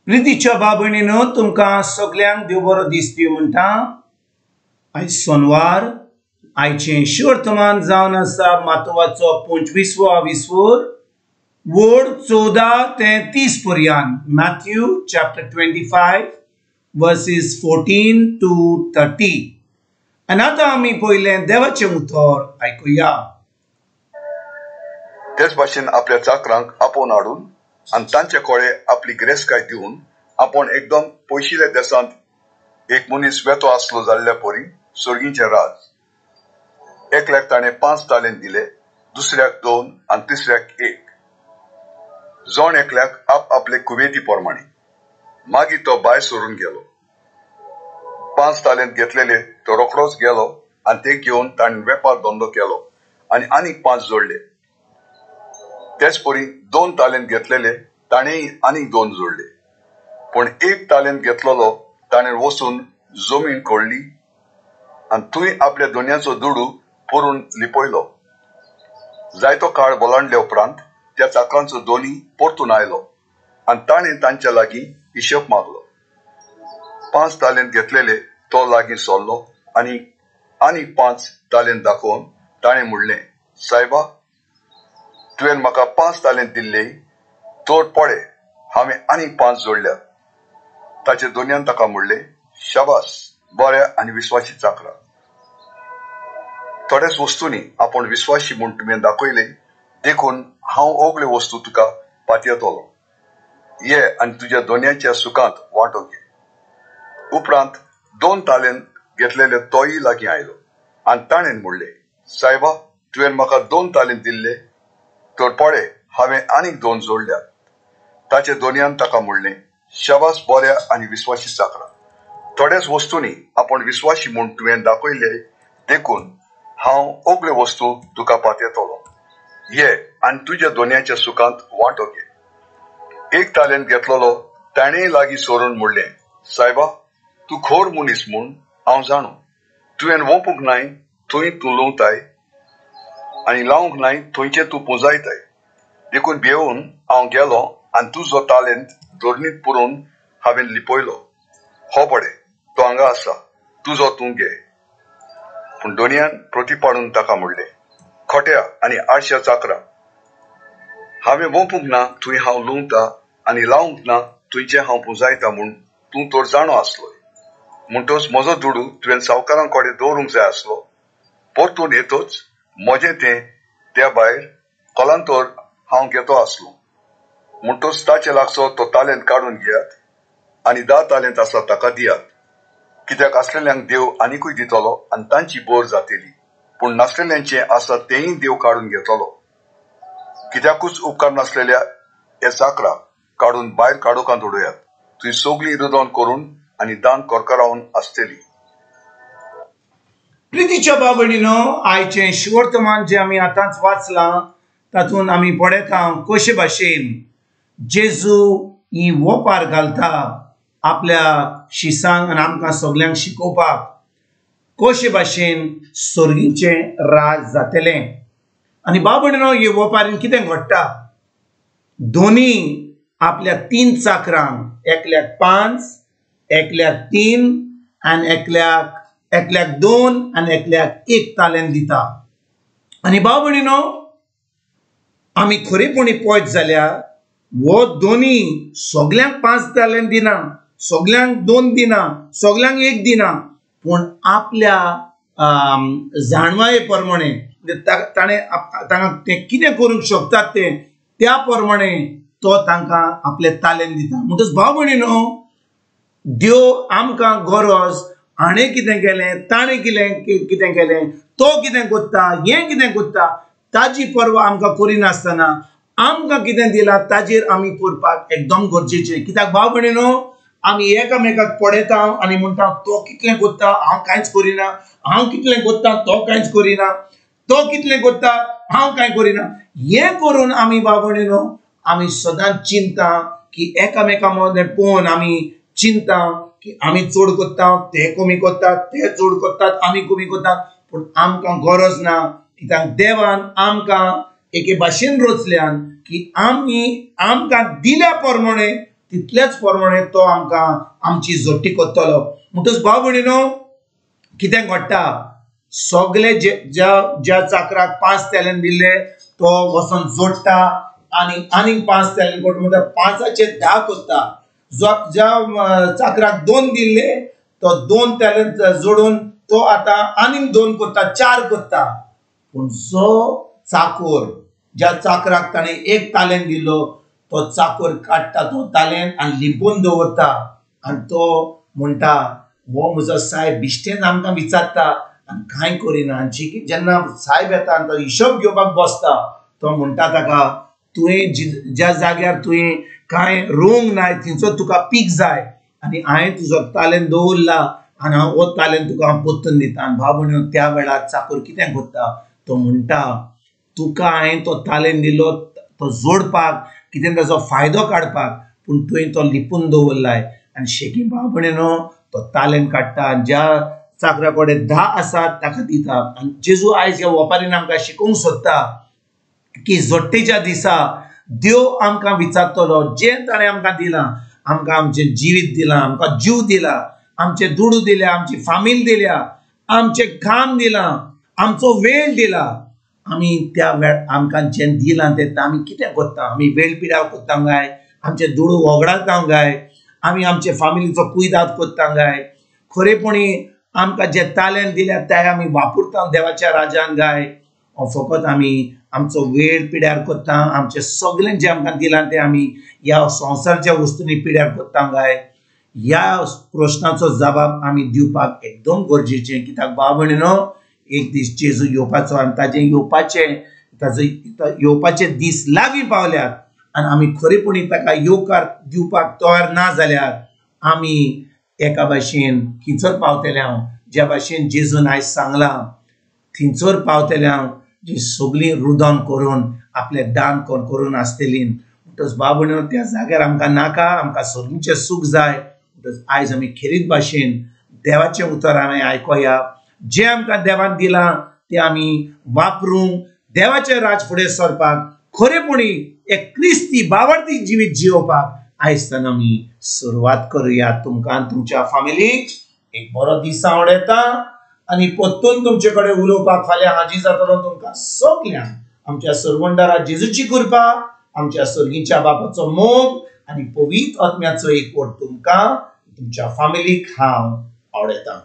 प्रितीच्या भाव भयणीनो, तुमकां सगल्यांक देव बरो दीस दिवं म्हणटा. आयज सोनवार, आयचें शुवर्तमान जावन आसा मातोवाचो 25वो विस्वोर, वोड 14 ते 30 पर्यंत. Matthew chapter 25 verses 14 to 30. आनी आतां आमी पयलें देवाचें उतर आयकुया. तेच भाशेन आपल्या चाकरांक आपोवन हाडून आनी तांचे कोळे आपली गिरेस्तकाय दिवन आपूण एकदम पयशिल्ल्या देशांत एक मनीस वेतो आसलो जाल्ल्या परी सर्गीचें राज. एकल्याक ताणें 5 तालेंत दिले, दुसऱ्याक 2 आनी तिसऱ्याक 1, जण एकल्याक आप आपले कुवेती प्रमाणे. मागीर तो भायर सरून गेलो. 5 तालेंत घेतलेले तो रोखडोच गेलो आनी ते घेवन ताणें वेपार धंदो केलो आनी आनीक 5 जोडले. तेच परी 2 तालेंत घेतलेले ताणेंय आनीक 2 जोडले. पूण 1 तालेंत घेतलेलो ताणें वचून जमीन कोळ्ळी आनी थंय आपल्या दोनयाचो दुडू पुरून लिपयलो. जायतो काळ बलांडले उपरांत त्या चाकरांचो दोनी परतून आयलो आनी ताणें तांच्या लागीं हिशोब मागलो. 5 तालेंत घेतलेले तो लागीं सरलो आनी आनीक 5 तालेंत दाखोवन ताणें म्हणलें, सायबा, तुवें म्हाका 5 तालेंत दिल्ले, तर पळय हांवें आनीक 5 जोडल्यात. ताचे दोनयान ताका म्हणलें, शाबास, बऱ्या आनी विस्वाशी चाकरा, थोड्याच वस्तूंनी आपूण विस्वाशी म्हूण तुवें दाखयलें, देखून हांव ओगल्यो वस्तू तुका पातयेतलो. ये आनी तुज्या दोनयाच्या सुखांत वांटो घे. उपरांत 2 तालेंत घेतलेले तोय लागीं आयलो आनी ताणें म्हणलें, सायबा, तुवें म्हाका 2 तालेंत दिल्ले, तर पळय हांवें आनीक 2 जोडल्यात. ताचे दोनयान ताका म्हणलें, शाबास, बऱ्या आनी विस्वाशी चाकरा, थोड्याच वस्तूंनी आपूण विस्वाशी म्हूण तुवें दाखयले, देखून हांव ओगल्यो वस्तू तुका पातयेतलो. ये आनी तुज्या दोनयाच्या सुखांत वांटो घे. 1 तालेंत घेतलेलो ताणेंय लागीं सरून म्हणलें, सायबा, तूं खोर मनीस म्हूण हांव जाणू. तुवें वोंपूंक नाय थंय तूं लुंवताय आनी लावंक नाय थंयचें तूं पुंजायताय. देखून भियेवन हांव गेलो आनी तुजो तालेंत धरणींत पुरोवन हांवें लिपयलो. हो पळय, तो हांगा आसा, तुजो तूं घे. पूण दोनयान प्रतिपाडून ताका म्हणलें, खोट्या आनी आळश्या चाकरा, हांवें वोंपूंक ना थंय हांव लुंवता आनी लावंक ना थंयचें हांव पुंजायता म्हूण तूं तर जाणो आसलोय. म्हणटच म्हजो दुडू तुवें सावकारां कडेन दवरूंक जाय आसलो. परतून येतच म्हजें तें त्या भायर कलांतर हांव घेतो आसलो. म्हणटच ताचे लागचो तो तालेंत काडून घेयात आनी 10 तालेंत आसा ताका दियात. कित्याक आसलेल्यांक देव आनिकूय दितलो आनी तांची बोर जातली, पूण नासलेल्यांचें आसा तेंय देव काडून घेतलो. कित्याकूच उपकार नासलेल्या हे चाकरा काडून भायर काडोकांत उडयात. थंय सगळीं रुदन करून आनी दान करकरावन आसतली. प्रितीच्या भाव भयणीनो, आयचें शुवर्तमान जें आमी आतांच वाचलां तातूंत आमी पळयता कशे भाशेन जेजू ही वोपार घालता आपल्या शिसांक आनी आमकां सगल्यांक शिकोवपाक कशे भाशेन सर्गीचें राज जातलें. आनी भाव भयणीनो, हे वोपारीन कितें घडटा, दोनी आपल्या 3 चाकरांक, एकल्याक 5, एकल्याक 3 आनी एकल्याक 2 आनी एकल्याक 1 तालेंत दिता. आनी भाव भयणीनो, आमी खरेपणी पळयत जाल्यार हो दोनी सगल्यांक 5 तालेंत दिना, सगल्यांक 2 दिना, सगल्यांक 1 दिना, पूण आपल्या जाणवाये प्रमाणे ताणें तांकां तें कितें करूंक शकतात तें त्या प्रमाणे तो तांकां आपले तालेंत दिता. म्हणटच भाव भयणीनो, देव आमकां गरज हाणें कितें केलें, ताणें कितें केलें, तो कितें करता, हें कितें करता ताजी पर्वा आमकां करिनासतना आमकां कितें दिलां ताजेर आमी करपाक एकदम गरजेचें. कित्याक भाव भयणीनो, आमी एकामेकाक पळयता आनी म्हणटा तो कितलें करता हांव कांयच करिना, हांव कितलें करता तो कांयच करिना, तो कितलें करता हांव कांय करिना. हें करून आमी भाव भयणीनो आमी सदांच चिंता की एकामेका मदें पळोवन आमी चिंता की आमी चड करता, ते कमी करतात, ते चड करतात, आमी कमी करतात. पूण आमकां गरज ना, कित्याक देवान आमकां एके भाशेन रचल्यान की आमी आमकां दिल्या प्रमाणे तितल्याच प्रमाणे तो आमकां आमची जोडटी करतलो. म्हणटच भाव भयणीनो कितें घडटा, सगळे ज्या ज्या चाकराक 5 तेलेन दिल्ले तो वचोन जोडटा आनी आनीक 5 तेलेन कोटा, म्हणटा 5 10 करता. ज्या चाकराक 2 दिल्ले तो 2 तेलेन जोडून तो आतां आनीक 2 करता, 4 करता. पूण जो चाकोर ज्या चाकराक ताणें 1 तालेन दिलो तो चाकोर काडटा तो तालेन आनी लिपून दवरता आनी तो म्हणटा हो म्हजो सायब बिश्टेन आमकां विचारता आनी कांय करिना. आनी जेन्ना सायब येता आनी तो हिशोब घेवपाक बसता तो म्हणटा ताका तुवें ज्या जाग्यार तुवें कांय रोवंक नाय थंयचो तुका पीक जाय आनी हांवें तुजो तालेन दवरला आनी हांव हो तालेन तुका हांव परतून दिता. आनी भाव भयणीनो त्या वेळार चाकोर कितें करता, तो म्हणटा तुका हांवें तो तालेन दिलो तो जोडपाक, कितें ताजो फायदो काडपाक, पूण तुवें तो लिपून दवरलाय. आनी शेकी भाव भयणीनो तो तालेन काडटा आनी ज्या चाकरा कडेन 10 आसात ताका दिता. आनी जेजू आयज ह्या वपारीन आमकां शिकोवंक सोदता की जोडटेच्या दिसा देव आमकां विचारतलो जें ताणें आमकां दिलां, आमकां आमचें जिवीत दिलां, आमकां जीव दिला, आमचे दुडू दिल्या, आमची फामील दिल्या, आमचें काम दिलां, आमचो वेळ दिला, आमी त्या वेळ आमकां जें दिलां तें आमी कितें करता, आमी वेळ पिड्यार करता काय, आमचे दुडू वगडायता काय, आमी आमचे फामिलीचो कुयदाद करता काय, खरेपणी आमकां जे तालेन दिल्या ते आमी वापरता देवाच्या राजान काय, फकत आमी आमचो वेळ पिड्यार करता, आमचें सगळें जें आमकां दिलां तें आमी ह्या संवसारच्या वस्तूंनी पिड्यार करता काय. ह्या प्रश्नाचो जबाब आमी दिवपाक एकदम गरजेचें. कित्याक भाव भयणीनो एक दीस जेजू येवपाचो आनी ताजें येवपाचें ताजो येवपाचे दीस लागीं पावल्यात आनी आमी खरेपणी ताका येवकार दिवपाक तयार ना जाल्यार आमी एका भाशेन खंयसर पावतले हांव, ज्या भाशेन जेजून आयज सांगलां थंयसर पावतले हांव, जी सगळीं रुदन करून आपलें दान करून आसतली. म्हणटच भाव भयणीनो त्या जाग्यार आमकां नाका, आमकां सगळींचें सूख जाय. म्हणटच आयज आमी खेरीत भाशेन देवाचें उतर आमी आयकोया, जें आमकां देवान दिलां तें आमी वापरूंक, देवाचें राज फुडें सरपाक, खरेपणी एक क्रिस्ती बावडती जिवीत जियोवपाक आयज आमी सुरवात करुया. तुमकां तुमच्या फामिलीक एक बरो दीस आवडटा आनी परतून तुमचे कडेन उलोवपाक फाल्यां हाजीर जातलो. तुमकां सगल्यांक आमच्या सरवंडारा जेजूची कृपा, आमच्या सर्गीच्या बापाचो मोग आनी पवित्र आत्म्याचो एकवट तुमकां तुमच्या फामिलीक हांव आवडटा.